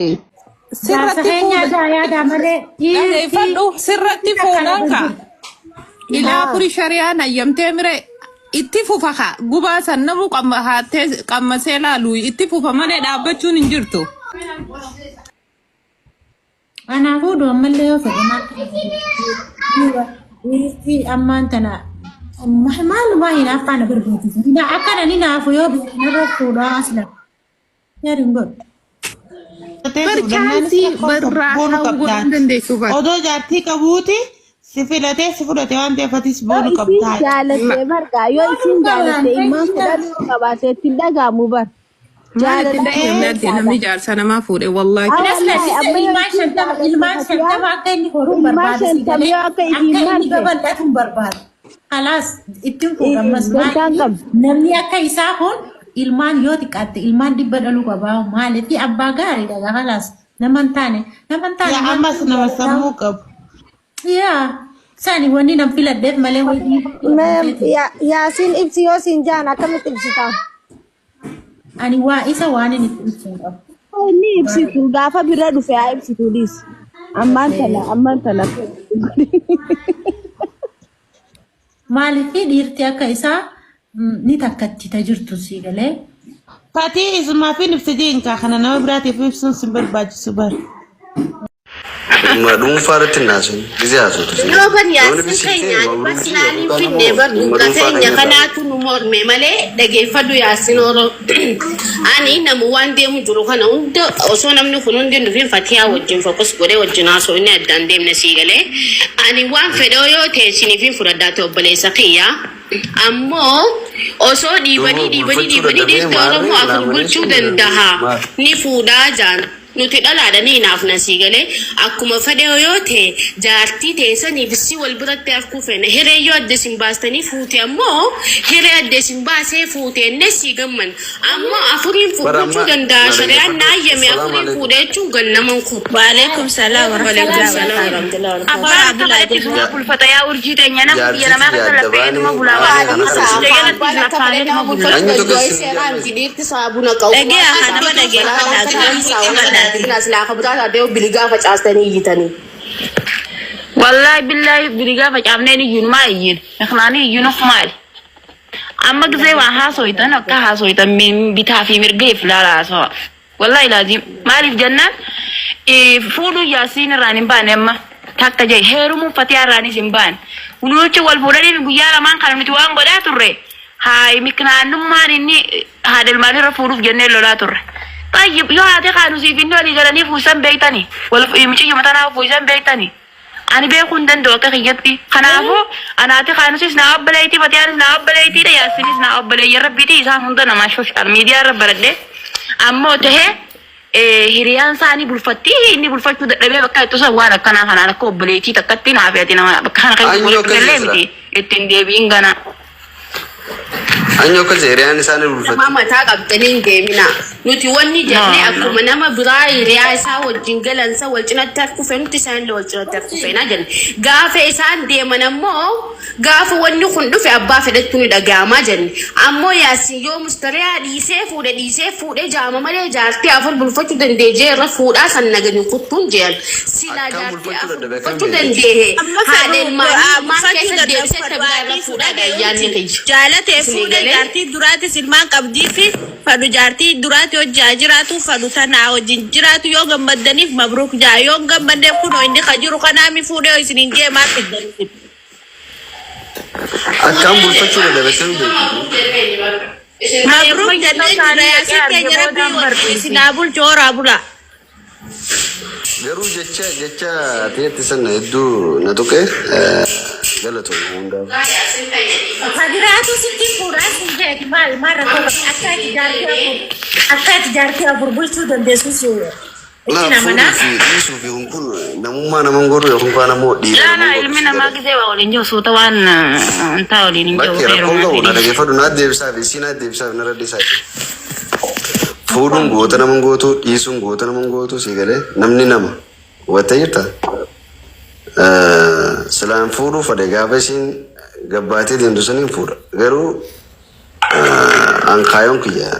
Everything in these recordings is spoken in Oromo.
Jaarsa Sirratti keenyaa fuudha. daa yaadaa malee dhiirti Dhageeffadhu sirratti takka fuudhaan lafa kaa. jiru. Ilaa Haa. kuri shari'aan hayyamtee mire itti fufa kaa gubaa san namu hattee qammasee laalu itti fufa malee dhaabbachuun hin jirtu. Anaa fuudhu ammallee yoo fedhe maal dhiirti ammaan tana maalumaa hin afaan barbaachisu. Akkana ni naafu yoo beekan irra fuudhaa asla. Yaadin godhu. Bar chaansii barraa Boonu hawwuu godhuu qabdaa. dandeessu bar. Odoo jaartii qabuuti si filatee si fudhate waan ta'eef atis Yoo boonu isiin qabdaa. jaalatte margaa yoo isiin jaalatte ilmaan fudhachuu qabaate ittiin dhaga'amu bar. Maal itti Jaalala dhaga'amne adde namni jaarsa namaa fuudhe wallaahi. Haa Asla wallaahi amma yoo ilmaan isiin 50 jaalatte ilmaan fatiyaa 50 akka inni horuun ilmaan barbaadu si 50 galee yoo akka isiin akka inni marte babal'atu hin barbaadu. Kalaas ittiin fuudhamas dantaan maali qabdu. namni akka isaa kun ilmaan yoo xiqqaatte ilmaan 100 dhaluu qabaa maaliif abbaa gaariidha kalaas nama hin taane nama hin taane Yaa maal ammas nama sammuu qabu. Yaa sani wanni nan filadheef malee wayii Mee Yaasiin ibsi yoo siin jaan akkamitti ibsita? Ani waa isa waan inni itti ibsu hin qabu. Inni ibsitu gaafa bira dhufe haa ibsitu dhiis. Ammaan tana ammaan tana. Maaliif dhiirti akka isaa ni takkatti ta jirtu sii galee. Fatii isumaaf hin ibsi jeenkaa kana nama biraatiif ibsuun sin barbaachisu bara. Dhimma dhuunfaa irratti hin haasofne. Gizee haasoftu si Yeroo kan Yoon yaasii ibsi keenya ta'e ani mabruu bas jee laaliin yookaan finne immoo bar dhimma dhugaa dhuunfaa keenya keenya irraa. kanaatu nu morme malee dhageeffadhu yaasin oro ani namu waan deemu jiru kana hunda osoo namni kun hundi hin dhufin fatiyaa wajjin fokus godhee wajjin haasoo inni addaan deemne sii galee ani waan fedhoo yoo ta'e isiniif hin fudhadhaate obboleessa kiyya ammoo osoo dhiibanii Duuba dhiibanii bulfachuu dhiibanii dadhabee dhiirti maarree oromoo afur laamanee bulchuu sun dandaha maal? ni fuudhaa jaan Nuti dhalaadha ni hinaafna sii galee akkuma fedhe yoo ta'e jaartii teessaniif si wal biratti arkuu feena hiree yoo adda isin baastanii fuute ammoo hiree adda isin baasee fuute ennee sii gamman ammoo afuriin Bara bulchuu amma danda'a na shari'aan dhaggeeffadhu. na hayyame Assalaamu afuriin alaikum. fuudhe jechuun gannaman kun. Waalaikum salaam Waalaikum warahmatullahi salaam wabarakatuh. warahmatullahi wabarakatuh. Abbaan Abbaan akka akka fedhetti fedhetti suma Ja- bulfata yaa urjii teenya nama biyya Jaartii namaa tiyya keessa adda laphee baanee tuma bulaa maarree waan kana Dhiisa kana biyya isin afaan jalatti abbaan akka fedhe lafaanee nama tuma bulla. bulfachuu Anyu tokko danda'u isin seeraa jaarmee. miti dhiirti saabuna qabu Dhagee waan haa nama dhageeffadhaa dhiisaa galanni waan qabadhaati. kana silaa kabiraa taatee biligaa facaastanii iyyitanii. Wallaahi billaahi biligaa facaafneen iyyinu maa iyyin iknaanii iyyinu maali. Amma gisee waa haasoytan akka haasoytan bitaa fi mirga if laala haasawa. Wallaahi laaziim maaliif jennaan fuudhuun yaasiin irraan hin baane amma takka jee heerumuun fatiyaa irraanis hin baane. Nuti wal fuudhanii guyyaa lamaan kana nuti waan godhaa turre haay miknaannummaan inni haadha ilmaanii irra fuudhuuf jennee lolaa turre. Tayyib yoo haati kaanusiif inni walii galanii fuusan beektani wal muciyyuma tanaa fuusan beektani. Ani beekuu hin danda'u akka kiyyatti. Kanaafuu anaati kaanusis naa obboleettii fatiyaanis naa obboleettiidha yaasinis naa obboleeyyan rabbiiti isaan hunda namaa social media irra baradhe. Ammoo tahee hiriyaan isaanii bulfattii inni bulfachuu dadhabee bakka itti san waan akkanaa kanaan akka obboleettii takkatti naa fi ati nama bakka kana keessa Anyu walitti akkas gallee jira. miti ittiin deebiin ganaa. Anyu akkas hiriyaan isaanii Namaa bulfatti. mataa qabdanii hin deeminaa. Nuti wanni No, jenne no. akkuma nama biraa hiriyaa isaa wajjin galan san wal cinatti harkuu feenu nuti isaan illee wal cinatti harkuu feena jenne. Gaafa isaan deeman ammoo gaafa wanni kun dhufe abbaa fedhattu ni dhaga'amaa jenne. Ammoo Yaasin yoo mustariyaa dhiisee fuudhe dhiisee fuudhe jaama malee jaartii afur bulfachuu danda'e irra fuudhaa san nagani kuttuun jean. Silaa Akkam jaartii bulfachuu afur dadhabe akkam bulfachuu beekti? danda'e Amma haadha fedhu ilmaanii ilmaan bulfachuu keessa deebisee dadhabu ta biraa irra fadhu fuudhaa dhagayuuti. yaadni kiyya. Jaalatee Isinii fuudhe galee? jaartii duraatis ilmaan qabdii fi fadhu jaartii duraati hojii haa jiraatu fadhu tanaa wajjin jiraatu yoo gammaddaniif mabruuk jaa yoo hin gammadneef kunoo inni ka jiru kanaami fuudhee isiniin jee maal fiddan isin. Akkam bulfachuu dadhabe akkam beekti? Mabruuk jennee jirra yaasiin keenya rabbii wajjin isin haa bulchu horaa bulaa. Garuu jecha jecha teetti sana hedduu na tuqe galatoomi hundaaf. Fadiraatu sitti fuudhaa siin jeeti maal maal rakkoo qaba akka ati jaartii afur akka ati jaartii afur bulchuu dandeessus Laa itti fuudhuu namanaa. fi dhiisuu fi kun kun namummaa naman godhu yookaan kaan ammoo dhiira Laa naman laa godhu ilmi si namaa gala. gisee waa waliin jiru suuta waan antaa waliin hin jiru Bakki rakkoon heerumaa qabu na fi dhaggeeffadhu naa deebisaa fi isii naa deebisaa fi narra dhiisaa. Fuudhuun goota nama hin gootu, dhiisuun goota nama hin gootu sii galee namni nama. Hubattee jirta? Silaan fuudhuu fadhe gaafa isiin gabbaatee deemtu saniin fuudha. Garuu an kaayoon kiyya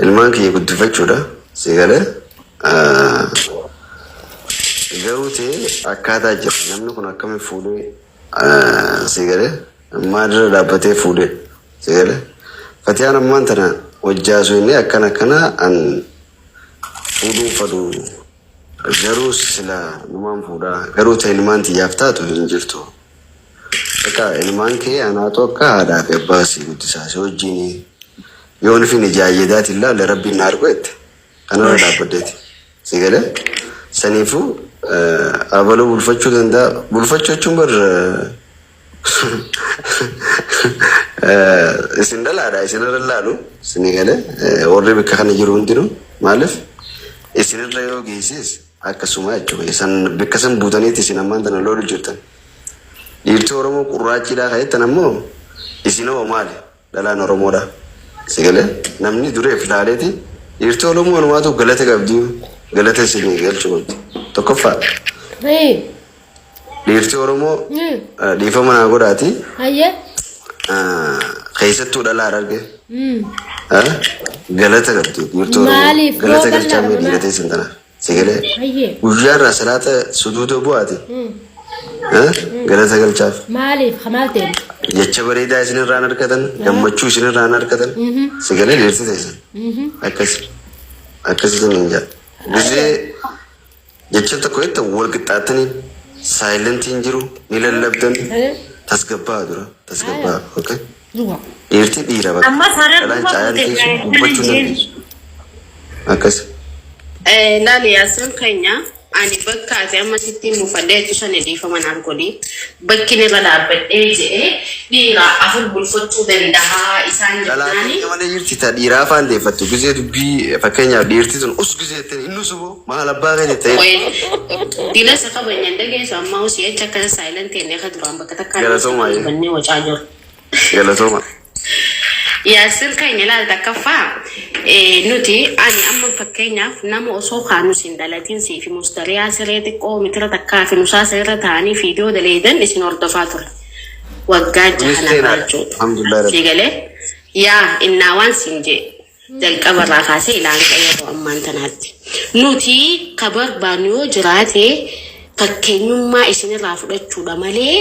ilmaan kiyya guddifachuudha sii galee. Garuu ta'ee akkaataa jira. Namni kun akkamiin fuudhee si galee maalirra dhaabbatee fuudhee si galee. Fatiyaan ammaan tana hojjaasu inni akkana akkana an fuudhuun fadhu garuu sila numaan fuudhaa garuu ta'e ilmaan tiyyaaf taatu hin jirtu. Akka ilmaan kee anaatu akka haadhaa fi abbaa si guddisaa si wajjin yoon fin ijaayyedaatiin ilaalle rabbiin na argu jette. Kanarra dhaabbaddeeti. Si galee saniifuu abaluu bulfachuu danda'a. Bulfachuu jechuun bar isin dhalaadha isinirra laalu isinii galee warri bakka kana jiru hundinuu maaliif isinirra yoo geesses akkasuma jechuudha. Isan bakka san buutaniiti isin ammaan tana loolu jirtan. Dhiirti Oromoo qurraachiidhaa kan jettan ammoo isinoo maali? Dhalaan Oromoodha. Si galee namni dureef laaleeti dhiirti Oromoo walumaatu galata qabdi galata isinii galchuu qabdi. Tokkoffaa dhiirti Oromoo dhiifama naa godhaati Hayyee. keessattuu dhalaa arge galata qabdi dhiirti Oromoo Maaliif galata yoo galchaa mee bal'aadha dhiira manaa? teessan tana. Si galee Hayyee. guyyaa irraa salaata suduuda bu'aati galata galchaaf. Maaliif maal ta'e? Jecha bareedaa isinirraan argatan, gammachuu isinirraan argatan, si galee dhiirti teessan. Akkas akkasitti hin jedha. Gisee jecha tokko jette wal qixxaattanii saayilentiin jiru ni lallabdan tasgabbaa dura tasgabbaa. Okay. Dhiirti dhiira bakka. Ammas harar Dhalaan dhuma caayaan fuute teessu gaa'e dubbachuu hin dandeessu. Akkas. Laali yaaseen keenya ani bakka ati amma sitti mufadheetu sana dhiifama naaf godhi. Bakki irra dhaabbadhee jedhee dhiira afur bulfachuu danda'a isaan Dhalaa jennaani. keenya malee jirti ta dhiiraa afaan deeffattu gisee dubbii fakkeenyaaf dhiirti sun us gisee jettee inni suboo maal abbaa kee jettee Dila isa kabajnan dhageessu amma usii achi akka silent jennee akka duraan bakka takkaan Galatoomaa jee. bannee wacaa jiru. Galatooma. Yaasir keenya ilaalta akkaffaa nuti ani amma fakkeenyaaf nama osoo kaanus hin dhalatin sii fi mustariyaa siree xiqqoo mitira takkaa fi nusaa sirra ta'anii fiidiyoo daleedan isin hordofaa ture. Waggaa Kunis jaha nafa seenaadha. jechuudha. Alhamdulillah Si rabbi. galee yaa innaa waan siin jee jalqabarraa kaasee ilaalcha yeroo ammaan tanaatti. Nuti ka barbaannu yoo jiraate fakkeenyummaa isinirraa fudhachuudha malee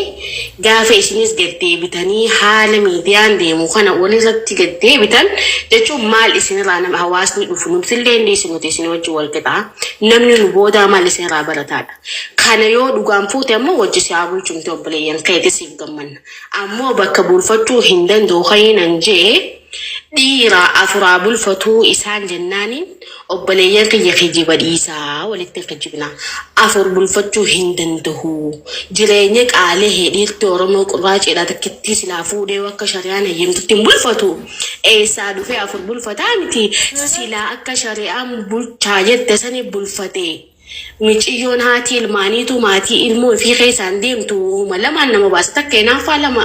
gaafa isinis gaddeebitanii haala miidiyaan deemu kana walirratti gaddeebitan jechuun maal isinirraa nama hawaasni dhufu nutillee inni isin nuti isin wajjin wal qixaa namni nu boodaa maal isinirraa barataadha. Kana yoo dhugaan fuute ammoo wajji si haa bulchumte obboleeyyan keeti siif gammanna. Ammoo bakka bulfachuu hin danda'u kayinan jee dhiira afuraa bulfatuu isaan jennaaniin obboleeyyan kiyya kijiba dhiisaa walitti hin kijibna. Afur bulfachuu hin danda'u. Jireenya qaalee dhiirti Oromoo qurraaceedha takkittii silaa fuudhee akka shari'aan heeyyamtutti hin bulfatu. Eessaa dhufee afur bulfataa miti silaa akka shari'aan bulchaa jette sani bulfate. Miciyyoon haati ilmaaniitu maatii ilmoo ifii keessaan deemtu uuma lamaan nama baasa. Takka hinaaffaa lama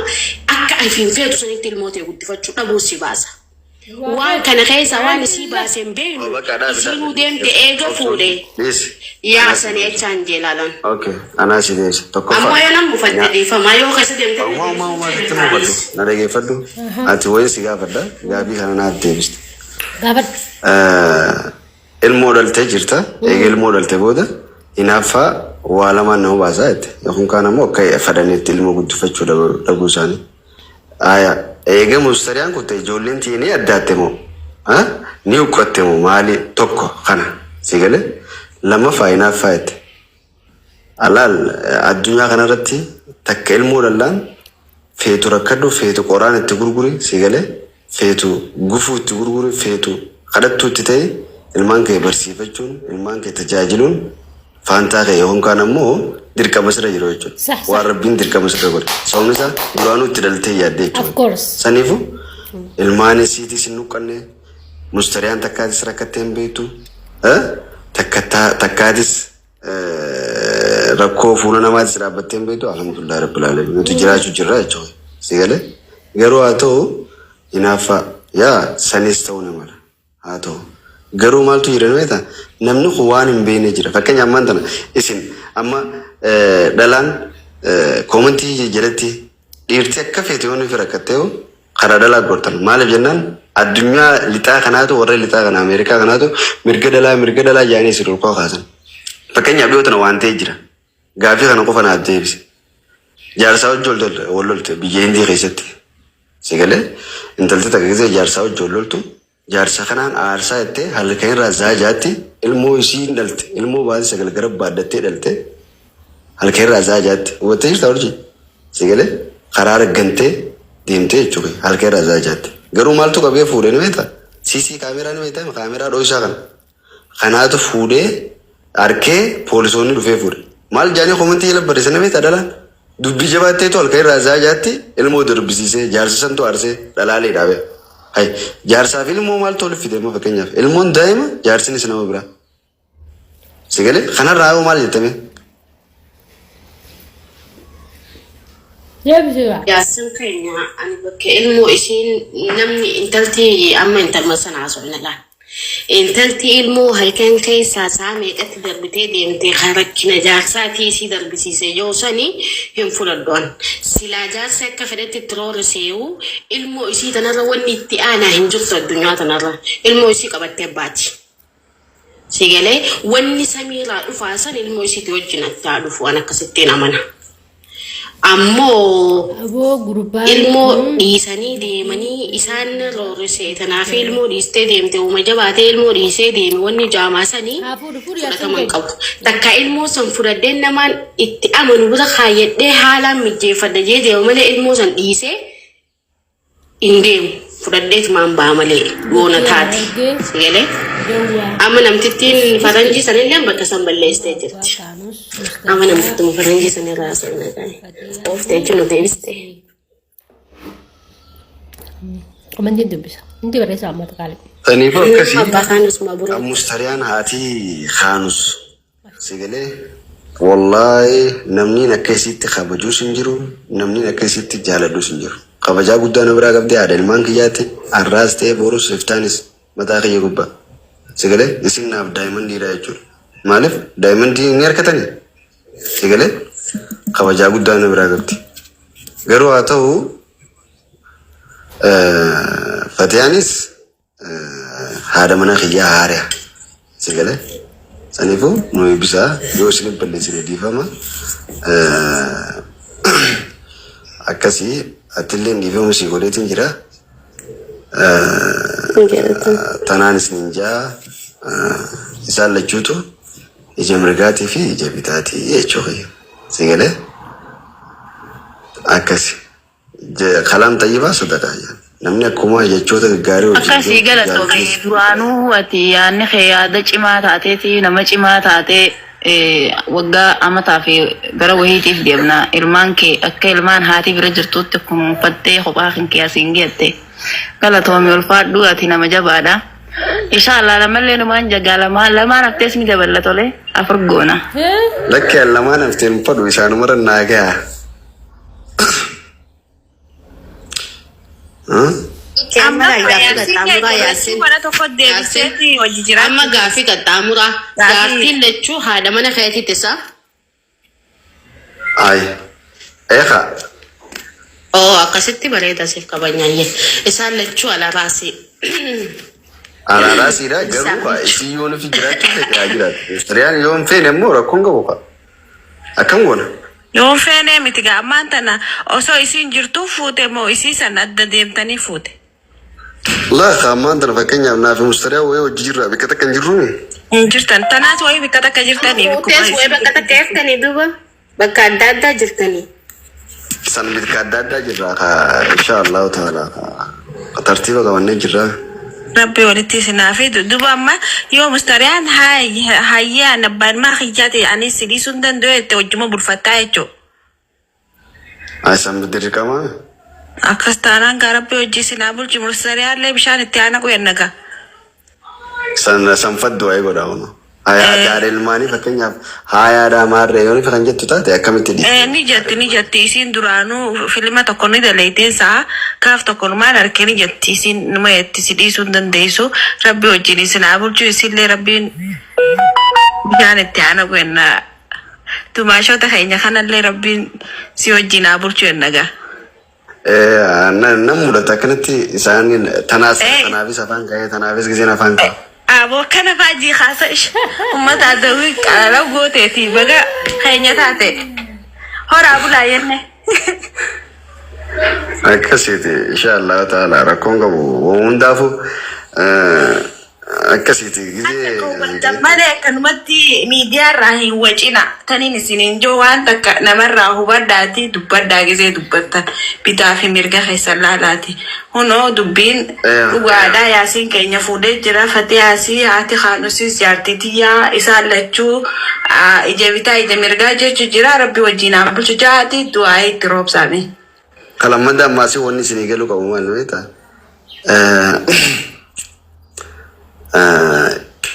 akka ifiin feetu sanitti ilmoo ta'e guddifachuu dhabuu si baasa. Waan kana keessaa waan isii baase hin beeknu Bakka dhaabi isiinuu deemte eega fuudhe Dhiisi. yaa sanii achaan jeelaalan. Okay. Anaa si deebisa. Tokkoffaa. Ammoo yoo nan mufatte dhiifama yoo keessa deemte Uumaa uumaa uumaa sitti mufadhu. Na dhageeffadhu. Ati wayin si gaafadha. Gaaffii kana naaf deebiste. Gaafadhu. Ilmoo dhaltee jirta. Eega ilmoo dhalte booda hinaaffaa waa lamaan nama baasaa jette. Yookiin kaan ammoo akka fadhaniitti ilmoo guddifachuu dhabuu isaanii. Aya eega mustariyaan kutte ijoolleen tiyya ni addaatte moo? Ni huqqatte moo maali tokko kana si galee lammaffaa hinaaffaa jette. Alaal addunyaa kanarratti takka ilmoo dhallaan feetu rakkadhu feetu qoraan itti gurguri si galee feetu gufuu itti gurguri feetu kadhattuu itti ta'e ilmaan kee barsiifachuun ilmaan kee tajaajiluun faantaa kee yookaan kaan ammoo dirqama sirra jiru jechuudha. Sah, sah. Waan rabbiin dirqama sirra godhe. Sababni isaa duraanuu itti dhaltee yaaddee Of jechuudha. course. Saniifuu ilmaan isiitis hin nuqqanne mustariyaan takkaatis rakkattee hin beektu takkaatis rakkoo fuula namaatis dhaabbattee hin beektu alhamdulillah rabbil alamin nuti jiraachuu jirra jechuudha. Si galee garuu haa ta'u hinaaffaa yaa sanis ta'uu ni mala haa ta'u garuu maaltu jira ni beektaa namni kun waan hin beekne jira fakkeenya ammaan tana isin amma dhalaan koomentii jalatti dhiirti akka feete yoo nufi rakkattee karaa dhalaa gortan maaliif jennaan Addunyaa lixaa kanaatu, warra lixaa kana, Ameerikaa kanaatu mirga dhalaa, mirga dhalaa jedhanii isin ol kaasan. Fakkeenyaaf dhiyoo tana waan ta'e jira. Gaafii kana qofa naaf deebise. Jaarsaa wajji wal lolte biyya Hindii keessatti. Sigalee intalti takka gisee jaarsaa wajji wal loltu, jaarsa kanaan aarsaa jettee halkan irraa zaajaatti ilmoo isiin dhalte, ilmoo baasii 9 gara baadhattee dhalte, halkan irraa zaajaatti. Hubattee jirtaa hojii? Sigalee karaa argantee deemtee jechuudha halkan irraa zaajaatti. Garuu maaltu qabee fuudhee ni beektaa? CC kaameraa ni beektaa? Kaameraa dhoosaa kana. Kanaatu fuudhee arkee poolisoonni dhufee fuudhe. Maal jaanii comment jala barreessan ni beektaa dhalaan? Dubbii jabaatteetu halkan irraa zaajaatti ilmoo darbisiisee jaarsa santu aarsee dhalaalee dhaabe. Hay, jaarsaa fi ilmoo maaltu walitti fide amma fakkeenyaaf? Ilmoon daa'ima, jaarsinis nama biraa. Sigalee kanarraa yoo maal jettame? Deebisiira. Yaassin keenya, ani bakka ilmoo isiin namni intalti amma intalma sana haasofna laal. Intalti ilmoo halkan keessaa saa meeqatti darbitee deemte, kan rakkina jaarsaatii isii darbisiise yoo sani hin fudhadhu an. Silaa jaarsi akka fedhetti itti roorriseeyu, ilmoo isii tanarra wanni itti aanaa hin jirtu addunyaa tanarra. Ilmoo isii qabattee baati. Si galee, wanni samiirraa dhufaa san ilmoo isiitii wajjin attaa dhufu, an akkasittiin amana. Ammoo Aboo gurbaan ilmoo kun dhiisanii deemanii isaan roorrise, tanaaf ilmoo dhiistee deemte, uuma jabaatee ilmoo dhiisee deeme, wanni jaamaa sanii haa fuudhu, fuudhu Yaassin fudhatama hin keenya. qabu. Takka ilmoo san fudhadheen namaan itti amanu bira kaayyadhee haalaan mijjeeffadha jee deema malee, ilmoo san dhiisee hin deemu. Fudhadheetumaan ba'a malee goona Bultii taate. Harargee Si galee? Dawwaa. Amma namtittiin faranjii sanillee bakka san balleessitee jirti. Kaanus. Amma namtittuma faranjii sanirraa haasofna kan. Ooftee jechuun nu deebiste. Komantiin dubbisa. Inti barreessa amma qaalii. Saniifuu akkasii. Abbaa kaanus mabruk. Mustariyaan haati kaanus. Sigalee wallaahi namni akka isiitti kabajuus hin jiru, namni akka isiitti jaaladhus hin jiru. Kabajaa guddaa na biraa qabdee, haadha ilmaan kiyyaatti, har'aas ta'e borus iftaanis mataa kiyya gubbaa. Sigalee isin naaf daayimandiidha jechuudha. Maaliif daayimandii ni harkatanii? Sigalee kabajaa guddaa na biraa qabdi. Garuu haa ta'u, Fatiyaanis haadha mana kiyyaa haariya. Sigalee saniifuu nu eebbisaa, yoo isin balleessine dhiifama. Akkasii atillee dhiifama sii godheetiin jira. Tanaan isin jaa, isaan lachuutu ija mirgaatii fi ija bitaatii jechuu kiyya. Sigalee akkasi. Kalaam tayyibaa sadaqaa jedhan. Namni akkuma jechoota gaggaarii wajjin Akkasii deemu galatoomi. jaallatee. Duraanuu ati yaadni kee yaada cimaa taateeti, nama cimaa taatee, waggaa amataa fi gara wahiitiif deemna, ilmaan kee akka ilmaan haati bira jirtuutti kunuunfattee kophaa kan kee asiin geette, galatoomi, ulfaadhu, ati nama jabaadha. Inshaallah lamallee numaan jagaa lamaan lamaan haftees ni daballa, tole, afur goona. Lakki, an lamaan hafteen hin fadhu, isaanumarra naa gaha. Amma Amma gaaffii Yaassin qaxxaamuraa keenya Yaassin. mana tokko deebiseeti hojii jiraachuu. Amma gaaffii qaxxaamuraa. Gaaffii. Jaartiin lachuu haadha mana keetiitti isaa. Ay. Eeqa. Oo, akkasitti bareeda, siif kabajnaayyee. Isaan lachuu alaaraasii. Araaraasiidha, garuu kaa isii yoo nufi jiraachuu feete haa jiraatu. Mustariyaan yoo hin feene immoo rakkoon qabu kaa. Akkam goona? Yoo feenee miti gaa, ammaan tana osoo isiin jirtuu fuute moo isii san adda deemtanii fuute? Laa, ammaan tana fakkeenyaaf naafi mustariyaan wayii hojii jirra, bakka takka hin jirruuni. Hin jirtan. Tanaas wayii bakka takka jirtanii Fuutees bikkuma wayii bakka takka jirtanii, duuba bakka adda addaa jirtanii. San bakka adda addaa jirra kaa, insha Allahu ta'ala kaa tartiiba qabannee jirra. Rabbi walitti isin haa fidu. Duuba amma yoo mustariyaan hayyee an abbaan maa kiyyaa ta'e anis si dhiisuu hin danda'u jette, wajjuma bulfattaa jechuudha. Ay, san dirqama. Akkas taanaan gaa Rabbi hojii isin haa bulchu, mustariyaallee bishaan itti haa naqu yenna gaa. San san faddu ayii godha hono. Ay, ati haadha ilmaanii fakkeenyaaf haayaadhaa maarree yoo kan jettu taate akkamitti dhiifte? Ni jetti, ni jetti, isiin duraanuu filima tokko ni daleeyteen sa'a gaaf tokko numaan harkee ni jetti, isiin numa jetti, si dhiisuu hin dandeessu. Rabbi wajjin isin haa bulchu, isinillee Rabbiin bishaan itti haa naqu yenna, tumaashoota keenya kanallee Rabbiin si wajjin haa bulchu yenna gaa. Nan mudata akkanatti isaan tanaas tanaafis afaan ka'ee tanaafis giseen afaan ka'a. Aboo kana faajii kaasa ish ummata adawii qalala gooteeti baga keenya taate horaa bulaa jenne. Akkasiiti insha Allah ta'ala rakkoon qabu hundaafuu akkasiiti gisee. Malee akkanumatti miidiyaa irraa hin wacina taniin isiniin joo waan takka namarraa hubadhaati dubbadhaa gisee dubbattan bitaa fi mirga keessan laalaati. Hunoo dubbiin dhugaadhaa Yaasiin keenya fuudhee jira Fatiyaasii haati Kaanusis jaartii tiyyaa isaan lachuu ija bitaa ija mirgaa jechu jira rabbi wajjiin haa bulchu jaati du'aa'ii itti roobsaame. Kalammadda ammaasii wanni isinii galuu qabu maal beektaa?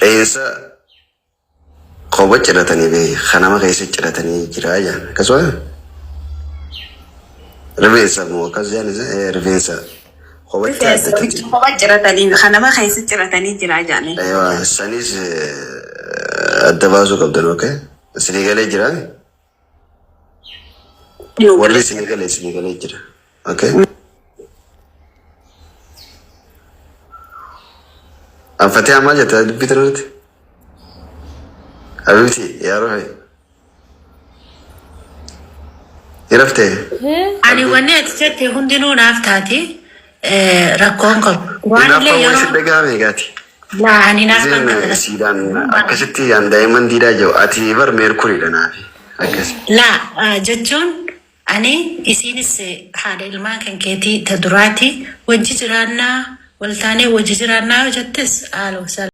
Qeensa kopha ciratanii bee kanama keessa ciratanii jira jaan akkasuma rifeensa moo akkas jaan isa rifeensa kophatti Rifeensa addatati. kopha ciratanii kanama keessa ciratanii jira jaani. Ewa sanis adda baasuu qabdan okay isinii galee jira warri isinii galee jira okay. Fatee maal jette dubbii tanarratti? Habibti yaa ruhi. Ni raftee? Ani wanni ati jette hundinuu naaf taati rakkoon qabu. Waan illee Hinaaffaan yeroo si dhagahame egaati. Laa ani hinaaffaan Isheen qaba. siidhaan akkasitti aan daa'imman diidaa jiru ati bar meerkuriidha naafi. Akkasi. Laa jechuun ani isiinis haadha ilmaan kan keetii ta duraati wajji jiraannaa waltaanee wajji jiraannaa yoo jettes haala.